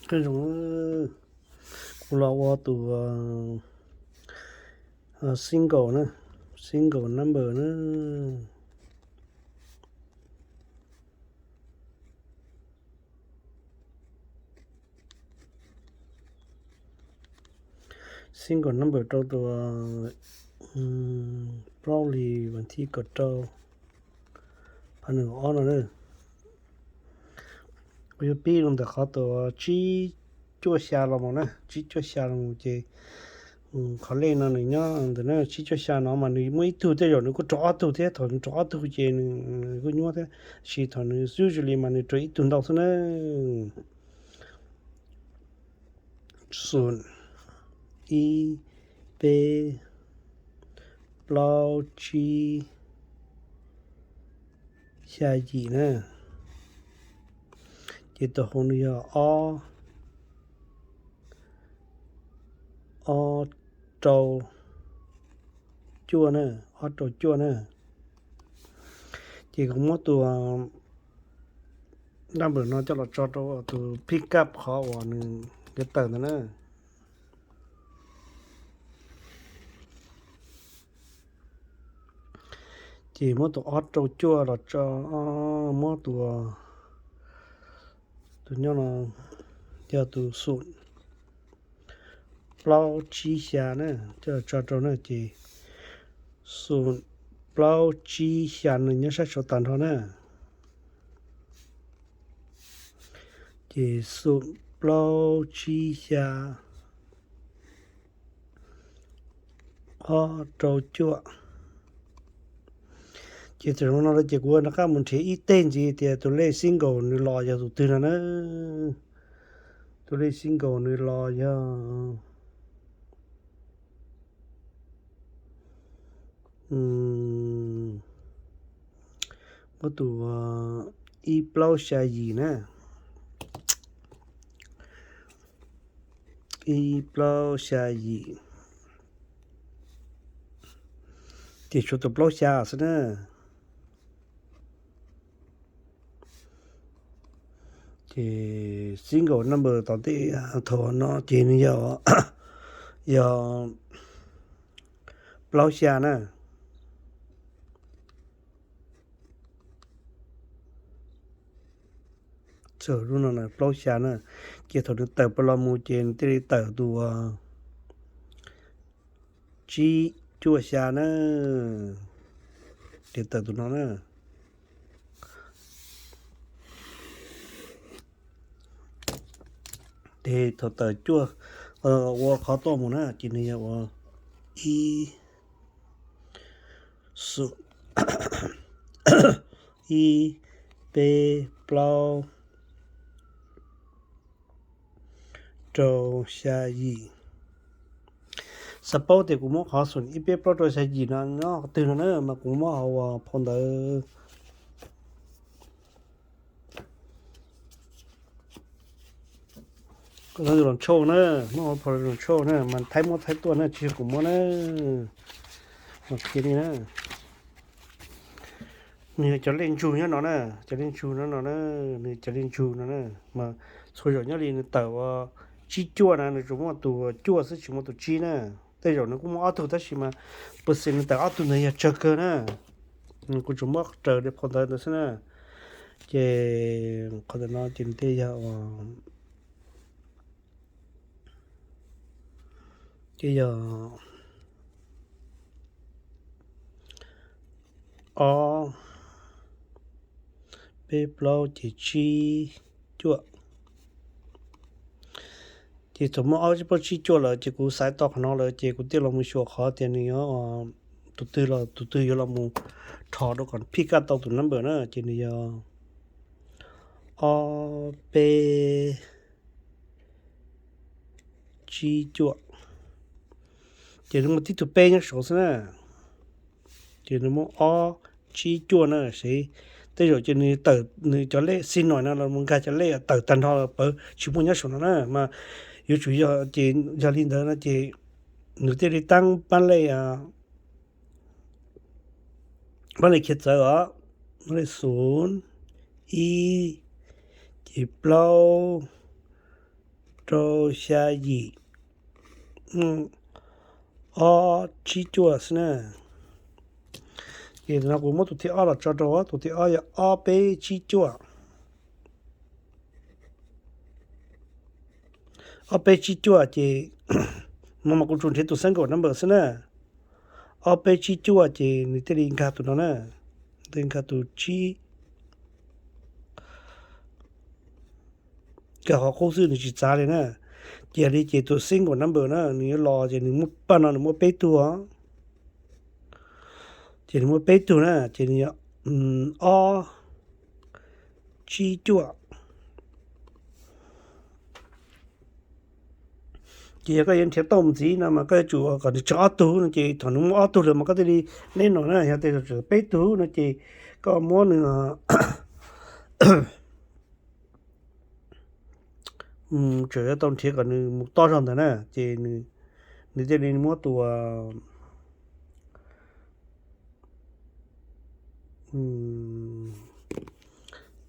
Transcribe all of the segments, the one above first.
Qee zoo, kuv los ua tus single na, single number na. Single number rau tus plaub hlis vas thib kaum rau, phav nees nkaum ob no na. Kuv yuav pib rau ntawm qhov tus tsib cuaj xya los mus na, tsib cuaj xya los mus ces qhov lej no nws nyob ntawm na, tsib cuaj xya no mas nws muaj ib tug, tej zaum nws kuj rau ob tug thiab, thaum nws rau ob tug ces nws kuj nyuaj thiab, tab sis thaum nws xub zoo li mas nws rau ib tug ntau xwb na. Xoom, ib, peb, plaub, tsib, xya, yim na. Ces tus hauv nws yog ob, ob rau cuaj na, ob rau cuaj na. Ces kuv muab tus number no coj los tso rau tus pick up qhov uas nws yuav tawm ntawd na. Ces muab tus ob rau cuaj los tso, muab tus, tus nyob no yog tus xoom plaub tsib xya na, coj los tso rau na ces xoom plaub tsib xya nws nyob sab saud tag nrho na. Ces xoom plaub tsib xya ob rau cuaj. Ces thaum no ces kuv rov qab mus nrhiav ib teg ntxiv tias tus lej single nws los yog tus twg no na. Tus lej single nws los yog, muab tus ib plaub xya yim na, ib plaub xya yim. Ces tshuav tus plaub xya xwb na. Ces single number tom ntej thaum no ces nws yog, yog plaub xya na. Txog lub no plaub xya na, ces thaum nws tawm plaws los mus ces nws thiaj li tawm tus tsib cuaj xya na. Ces tawm tus no na. Ces thaum tawm cuaj, ua qhov tuaj mus na ces nws yog ua ib, ib, peb, plaub, rau, xya, yim. Xav paub tias kuv muab qhov xoom ib peb plaub rau xya yim no nyob qhov twg no na mas kuv muab hauv phau ntawv los ntshauj na, muab hauv phau los ntshauj na mas Thaib muab Thaib tuaj na, tsis yog kuv muab na. Mas qhia li na, nws yog cov lej ntsug nyob no na, cov lej ntsug no no na, nws cov lej ntsug no na, mas txhua zaum nyob li nws tawm ua tsib cuaj na nws tsuas muaj tus cuaj xwb tsis muaj tus tsib na. Tej zaum nws kuj muaj ob tug tab sis mas percent nws tawm ob tug ntawd yog tsawg kawg na. Kuv tsuas muab raws li phau ntawv ntawd xwb na. Ces qhov ntawm no ces nws thiaj yog, ces yog ob, peb plaub ces tsib cuaj. Ces thaum muaj ob peb plaub tsib cuaj lawm ces kuv xaiv tau qhov no lawm ces kuv thiaj los mus xyuas qhov tias nws yuav tus twg los tus twg yuav los mus rho rau kom pick up tau tus number na ces nws yog ob peb tsib cuaj. Ces nws muaj tib tug peb nyob saud xwb na. Ces nws muaj ob tsib cuaj na, seb tej zaum ces nws tawm nws cov lej xij no no los mus nkag cov lej tawm tag nrho pawv tsis muaj nyob saum no na mas yuav tsum yog ces yog li ntawd no ces nws thiaj li tab pab lej, pab lej khiav txawv os, pab lej xoom ib ces plaub rau xya yim ob tsib cuaj xwb na. Ces no kuv muab tus thib ob los tso rau, tus thib ob yog ob peb tsib cuaj. Ob peb tsib cuaj ces no mas kuv tsuas nrhiav tus single number xwb na. Ob peb tsib cuaj ces nws thiaj li nkag tus no na, thiaj nkag tus tsib, nkag qhov qub xwb nws tsis txav li na. Ces yog li ces tus single number na nws yuav los ces nws muaj paj no nws muaj peb tug os. Ces nws muaj peb tug na ces nws yog ob tsib cuaj. Ces yog koj yuav nrhiav tau mus ntxiv no mas koj yuav tsum kom nws tseem ob tug no ces thaum nws muaj ob tug lawm mas koj thiaj li neb no na, yog tias tseem peb tug no ces koj muab nws tseem yuav tau nrhiav kom nws mus toj zog ntawd na ces nws thiaj li muab tus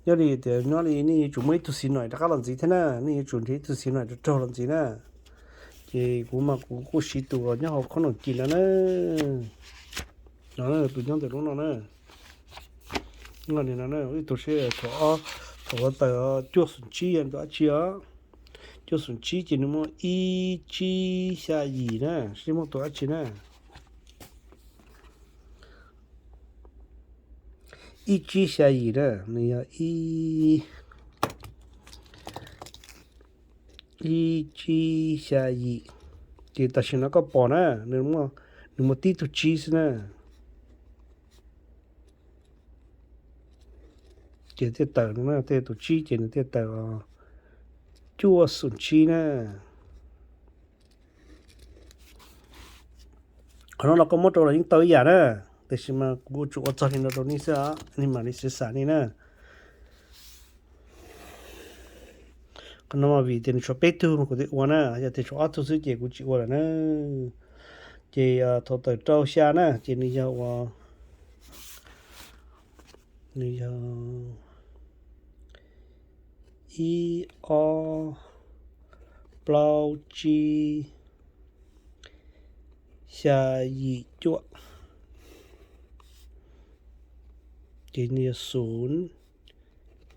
nyob li tias nyob li nej yuav tsum muaj ib tug xim noim rov qab los ntxiv thiab na, nej yuav tsum nrhiav ib tug xim noim rau raug los ntxiv na. Ces kuv mas kuv kuj siv tus nyob hauv khob noom kis no na, no tus nyob ntawm lub no na. Ib tug seb thaum ua tawm cuaj xoom tsib yog tus dab tsi os. Cuaj xoom tsib ces nws muaj ib tsib xya yim na, seb muaj tus dab tsi na. Ib tsib xya yim na, nws yog ib tsib xya yim. Ces tam sim no koj pom na, nws muaj tib tug tsib xwb na. Ces thiaj tawm no na, thiaj tus tsib ces nws thiaj tawm cuaj xoom tsib na. Qhov no los koj muab rau los yeej tau ib yam na, tiam sis mas kuv tsum ua txog li no rau nej xwb, nej mam li xav xav nej na. Qhov no mas vim tias nws tshuav peb tug mas kuv thiaj ua na, yog tias tshuav ob tug xwb ces kuv tsis ua lawm na. Ces thaum tawm rau xya na ces nws yog ua, nws yog ib ob plaub tsib xya yim cuaj. Ces nws yog xoom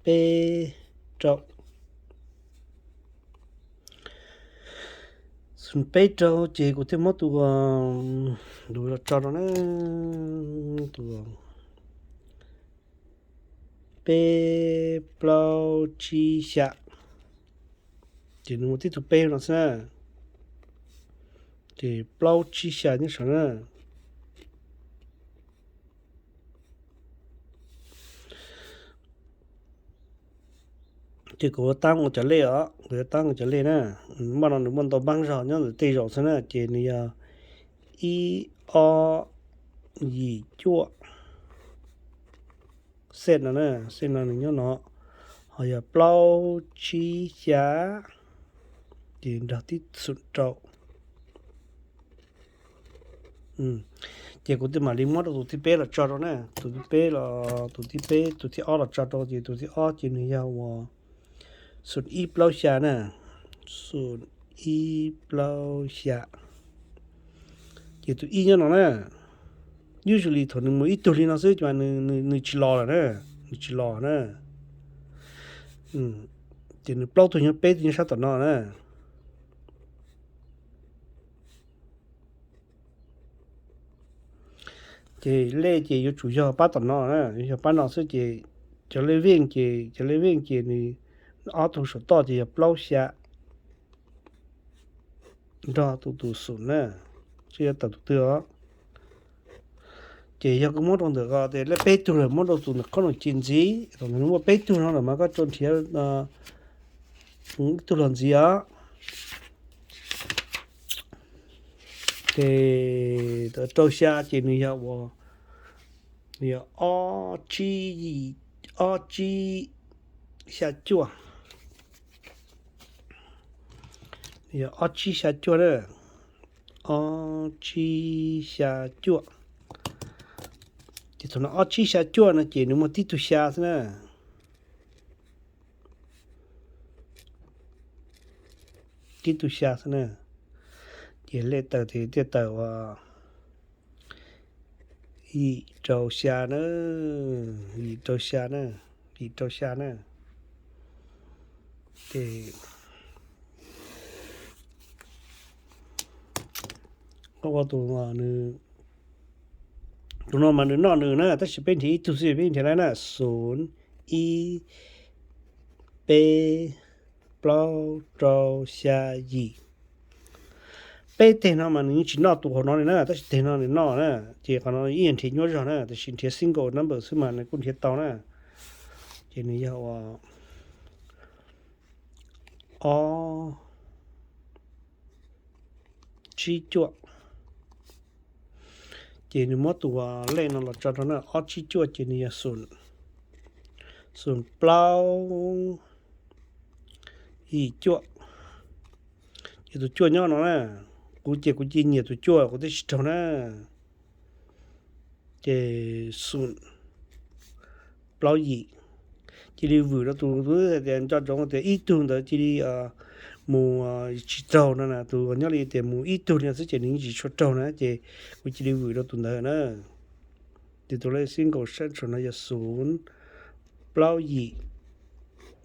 peb rau. Xoom peb rau ces kuv thiaj muab tus lus los tso rau na, tus peb plaub tsib xya. Ces nws muaj tib tug peb no xwb na. Ces plaub tsib xya nyob saum na. Ces kuv yuav tab ua cov lej os, kuv yuav tab ua cov lej na. Npaj no nws muaj ntau npaab zog nyob ntawm tej zaum xwb na, ces nws yog ib ob yim cuaj. Xej no na, xej no nws nyob no, ho yog plaub tsib xya, ces nrog tib xoom rau. Ces kuv thiaj mam li muab rau tus thib peb los tso rau na, tus thib peb los, tus thib peb, tus thib ob los tso rau, ces tus thib ob ces nws yog uas xoom ib plaub xya na, xoom ib plaub xya. Ces tus ib nyob no na, usually thaum nws mus ib tug li no xwb ces nws tsis los lawm na, nws tsis los na. Ces nws plaub tug nyob, peb tug nyob sab tom no na. Ces lej ces yuav tsum yog pab tom no na, yuav yog pab no xwb ces cov lej veej ces, cov lej veej ces nws ob tug saum toj ces yog plaub xya nrog tus tus xoom na, seb yuav tawm tus twg os. Ces yog koj muab rau ntawm ko ces lej peb tug lawm, muab rau tus ntawm qhob noom ci ntxiv, thaum nws muaj peb tug no lawm mas koj tso nrhiav ib tug los ntxiv os. Ces rau xya ces nws yog ua, nws yog ob tsib, ob tsib xya cuaj. Nws yog ob tsib xya cuaj na, ob tsib xya cuaj. Ces thaum no ob tsib xya cuaj no ces nws muaj tib tug xya xwb na. tib tug xya xwb na. Ces lej tawm ces thiaj tawm ua yim rau xya na, yim rau xya na, yim rau xya na. Ces ua tus, tus no mas nws noj nws na, tab sis peb nrhiav ib tug xwb peb nrhiav na na, xum, ib, peb, plaub, rau, xya, yim. Peb teg no mas nws yeej tsis noj tus hauv no li na, tab sis teg no nws noj na. Ces qhov no ib yam nrhiav nyuaj zog na, tab sis nrhiav single number xwb mas nws kuj nrhiav tau na. Ces nws yog ua ob tsib cuaj. Ces nws muab tus lej no los tso rau na, ob tsib cuaj ces nws yog xum, xum plaub yim cuaj. Ces tus cuaj nyob no na, kuv ces kuv cia nyiam tus cuaj kuv thiaj tsis raug na. Ces xum plaub yim, cia li vwm rau tus, tias nco ntsoov tias ib tug ntawd cia li mus tsis raug no na, tus nyob li tias mus ib tug li no xwb ces nws yeej tsis tshua raug na, ces kuv cia li vwm rau tus ntawd na. Ces tus lej single central no yog xum plaub yim,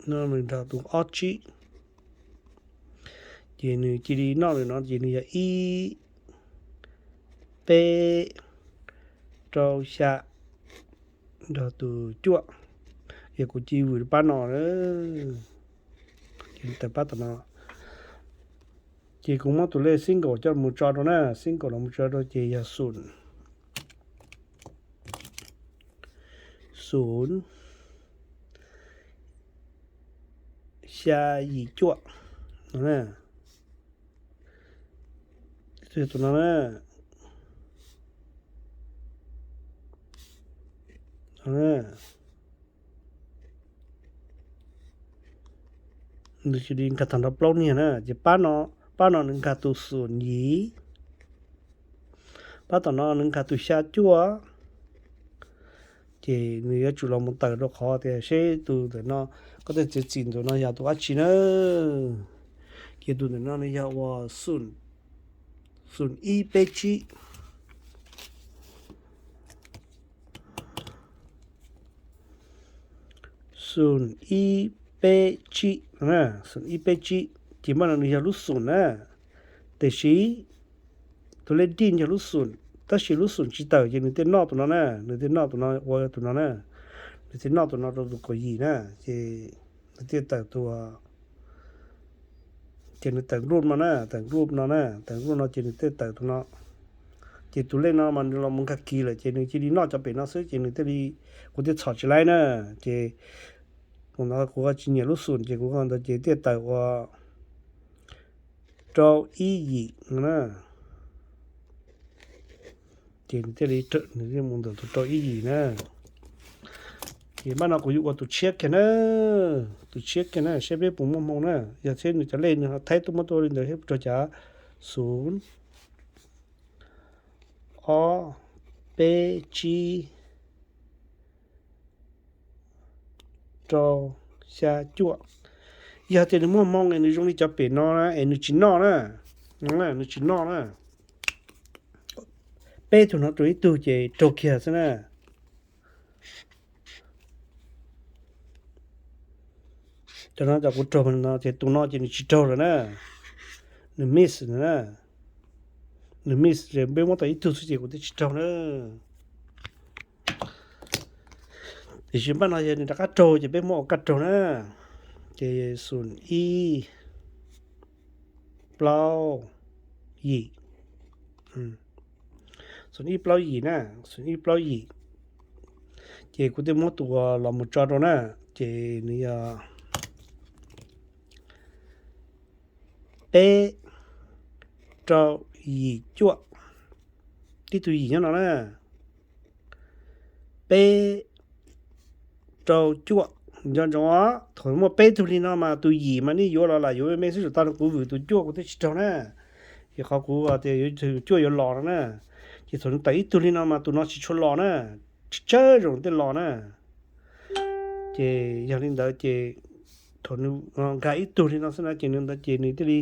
no nws nrog tus ob tsib. Ces nws cia li noj li no ces nws yog ib, peb, rau, xya, nrog tus cuaj. Ces kuv cia li vwm pab no, ces tawm pab tom no. Ces kuv muab tus lej single coj mus tso rau na, single los mus tso rau ces yog xum, xum, xya yim cuaj no na. Tus no na, nws cia li nkag tag nrho plaub niag na, ces pab no, pab no nws nkag tus xum yim, pab tom no nws nkag tus xya cuaj. Ces nws yuav tsum los mus tawm rau qhov tias seb tus ntawm no, koj tej txiav txim ntawm no yog tus dab tsi na. Ces tus ntawm no nws yog ua xum, xum ib peb tsib, xum ib peb tsib, xum ib peb tsib. Ces npaj no nws yog lub xum na, tiam sis tus lej dij yog lub xum, tab sis lub xum tsis tawm ces nws thiaj noj tus no na, nws thiaj noj tus no ua tus no na, nws thiaj noj tus no rau tus kaum yim na, ces nws thiaj tawm tus, ces nws tawm group no na, tawm group no na, tawm group no ces nws thiaj tawm tus no. Ces tus lej no mas nws los mus nkag kis lawm ces nws cia li noj cov pem no xwb ces nws thiaj li, kuv thiaj txhom tsis laib na. Ces tus ntawd kuv tsis nyiam lub xum ces kuv ntawd ces thiaj tawm ua rau ib yim no na. Ces nws thiaj li, nws thiaj mus ntawm tus rau ib yim na. Ces npaj no kuv yuav ua tus tshiab kiag na, tus tshiab kiag na seb peb puas muaj hmoo na. Yog thiab nws cov lej nws thaib tuaj muab tuaj li ntawd thiab puas raug cas. Xum, ob, peb, tsib, rau, xya, cuaj. Yog tias nws muaj hmoo es nws zoo li cov pem no na es nws tsis noj na, nws tsis noj na, peb tug no rau ib tug ces raug kiag xwb na. Cov no cov kuv raug no ces tus no ces nws tsis raug lawm na, nws miss na, nws miss ces peb muab tau ib tug xwb ces kuv twb tsis raug na. Tiam sis npaj no yog nws rov qab raug ces peb muab ua kaj raug na. Ces xum ib plaub yim, xum ib plaub yim na, xum ib plaub yim. Ces kuv twb muab tus los mus tso rau na, ces nws yog peb rau yim cuaj, tib tug yim nyob no na, peb rau cuaj. Nco ntsoov os, thaum muaj peb tug li no mas tus yim mas nej yuav los lam yuav me me xwb, tau kuv vwm tus cuaj kuv twb tsis raug na. Ces qhov kuv tias yuav tus cuaj yuav los no na, ces thaum nws tawm ib tug li no mas tus no tsis tshua los na, tsawg zaum tej los na. Ces yog li ntawd ces thaum nws nkag ib tug li no xwb na ces nws ntawd ces nws thiaj li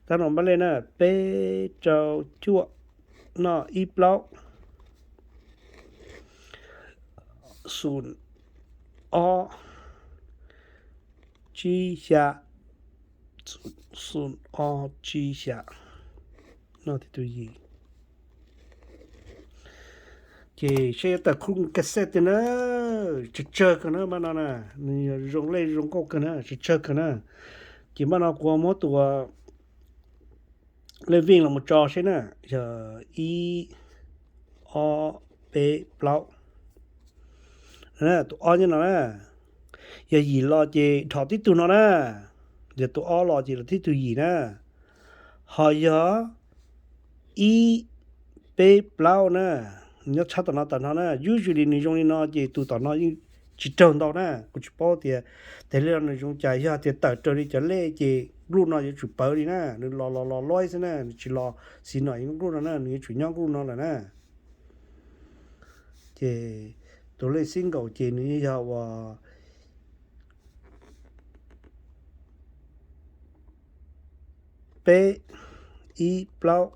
tab no npaj lej na, peb rau cuaj, noj ib plaub, xum ob tsib xya, xum ob tsib xya, noj tib tug yim. Ces saib yuav tawm khub cassette tiag na, tsawg tsawg kawg na mas no na, nws yog zoo lej zoo nkauj kawg na, tsawg tsawg kawg na. Ces mas no kuv muab tus lej vij los mus tso seb na, yog ib, ob, peb, plaub. Tus ob nyob no na, yog yim los ces dhos tib tug no na, yog tus ob los ces los tib tug yim na. Ho yog ib, peb, plaub na, nyob tshab tom no tom no na, usually nws zoo li no ces tus tom no yeej tsis raug ntau na. Kuv tsis paub tias tes lej no nws zoo cas, yog tias tawm raws li cov lej ces nkuj no yuav tsum pawv li na, nws los los los loib xwb na, nws tsis los xis no nkuj no na, nws yuav tsum nyob nkuj no lawm na. Ces tus lej single ces nws yog uas peb, ib, plaub.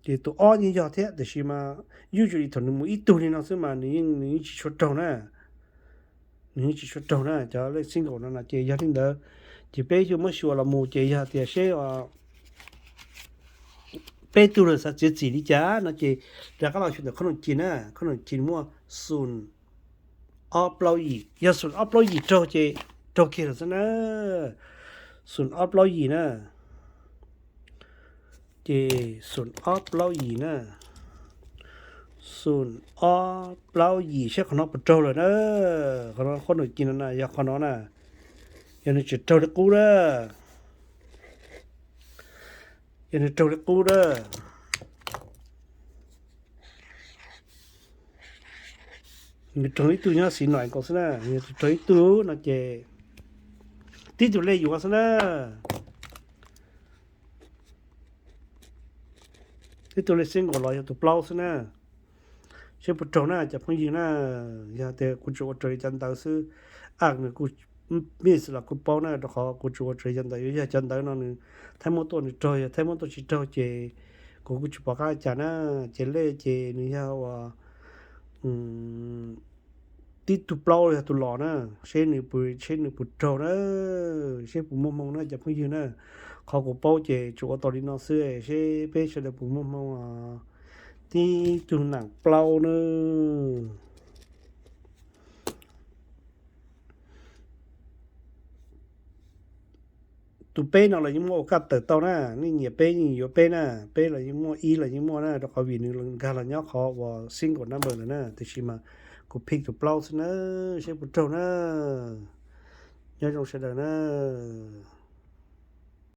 Ces tus ob yeej yog thiab, tiam sis mas usually thaum nws mus ib tug li no xwb mas nws yeej, nws yeej tsis tshua raug na, nws yeej tsis tshua raug na cov lej single no no. Ces yog li ntawd ces peb yuav muab xyuas los mus ces yog tias seb peb tug lawm xav txiav txim li cas no ces rov qab los xyuas ntawm khob noom ci na, khob noom ci muaj xum ob plaub yim, yog xum ob plaub yim raug ces raug kiag lawm xwb na. Xum ob plaub yim na, ces xum ob plaub yim na, xum ob plaub yim saib qhov no puas raug lawm na. Qhov no khob noom ci no na, yog qhov no na, yog nws tseem raug li qub na, yog nws raug li qub na, nws raug ib tug nyob xis no nkaus xwb na, yog raug ib tug no ces tib tug lej yuav xwb na. Tib tug lej single los yog tus plaub xwb na. Seb puas raug na cov phooj ywg na. Yog tias kuv tsuas ua raws li cov ntawv xwb, a nws kuj miss los kuj paub na, rau qhov kuv tsuas ua raws li cov ntawv. Yuav yog cov ntawv no nws thaij muab tuaj nws raug, yog thaij muab tuaj tsis raug ces kuv kuj tsis pom qab cas na. Ces lej ces nws yog uas tib tug plaub yog tus los na, seb nws puas, seb nws puas raug na, seb puas muaj hmoo na cov phooj ywg na. Qhov kuv paub ces tsuas ua tau li no xwb, seb peb sawv daws puas muaj hmoo. Tib tug nam plaub na. Tus peb no los yeej muaj ua kaj tawm tau na, nej nyiam peb yeej yuav peb na, peb los yeej muaj, ib los yeej muaj na, rau qhov vim nws nkag los nyob qhov uas single number lawm na, tiam sis mas kuv pick tus plaub xwb na, seb puas raug na. Nyob zoo sawv daws na.